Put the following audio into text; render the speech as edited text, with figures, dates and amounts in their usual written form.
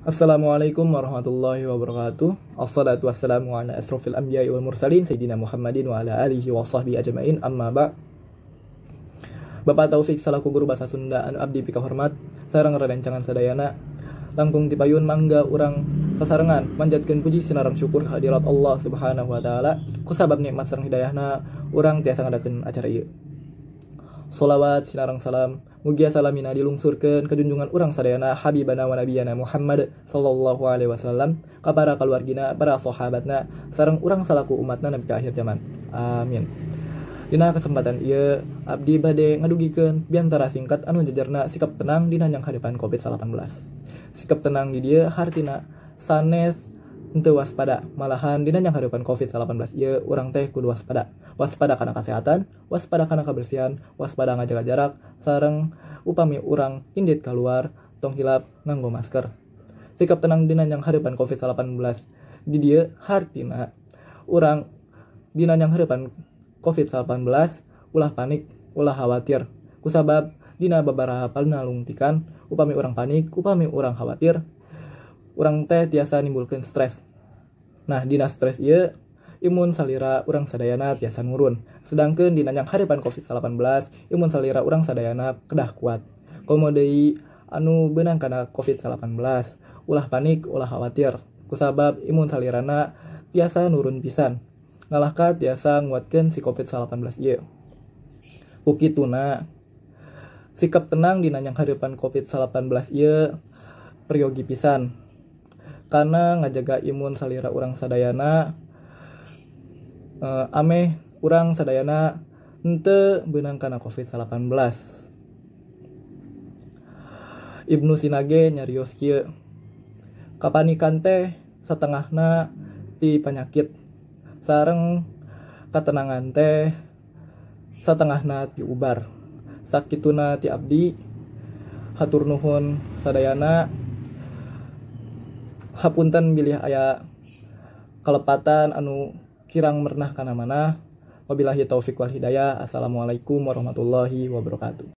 Assalamualaikum warahmatullahi wabarakatuh. Assalatu wassalamu ala asrofil anbiya'i wal mursalin sayyidina Muhammadin wa ala alihi wa sahbihi ajmain. Amma ba'. Bapak Taufik salaku guru bahasa Sunda anu abdi pikahormat sareng rerencangan sadayana langkung tipayun mangga urang sasarengan manjatkeun puji sinareng syukur kehadirat Allah Subhanahu wa taala kusabab nikmat sareng hidayahna urang tiasa ngadakeun acara ieu. Sholawat sinareng salam mugia salamina dilungsurkeun ka junjungan urang sadayana habibana wa nabiyana Muhammad sallallahu alaihi wasallam ka para kaluargina, para sahabatna sareng urang salaku umatna nepi ka akhir zaman. Amin. Dina kesempatan ieu abdi bade ngadugikeun biantara singkat anu jejerna sikap tenang dina nyanghareupan Covid-19. Sikap tenang di dieu hartina sanes henteu waspada, malahan dina nyanghareupan Covid-19 ieu urang teh kudu waspada. Waspada kana kesehatan, waspada kana kebersihan, waspada ngajaga jarak, sareng upami urang indit keluar tong hilap nganggo masker. Sikap tenang dina nyanghareupan Covid-19 di dieu hartina urang dina nyanghareupan Covid-19 ulah panik, ulah khawatir. Kusabab dina babaraha panalungtikan upami urang panik, upami urang khawatir, urang teh tiasa nimbulkeun stres. Nah, dina stres ieu imun salira urang sadayana tiasa nurun. Sedangkeun dina nyanghareupan Covid-19, imun salira urang sadayana kedah kuat. Komo deui anu beunang kana Covid-19, ulah panik, ulah khawatir. Kusabab imun salirana tiasa nurun pisan. Ngalahka tiasa nguatkeun si Covid-19 ieu. Ku kituna sikap tenang dina nyanghareupan Covid-19 ieu peryogi pisan. Karena ngajaga imun salira urang sadayana ameh urang sadayana henteu beunang kana Covid-19. Ibnu Sina ge nyarios kieu, kapanikan teh satengahna ti panyakit, sareng katenangan teh satengahna ti ubar. Sakituna ti abdi, hatur nuhun sadayana. Hapunten bilih aya kalepatan anu kirang mernah kana mana. Wabillahi taufik wal hidayah. Assalamualaikum warahmatullahi wabarakatuh.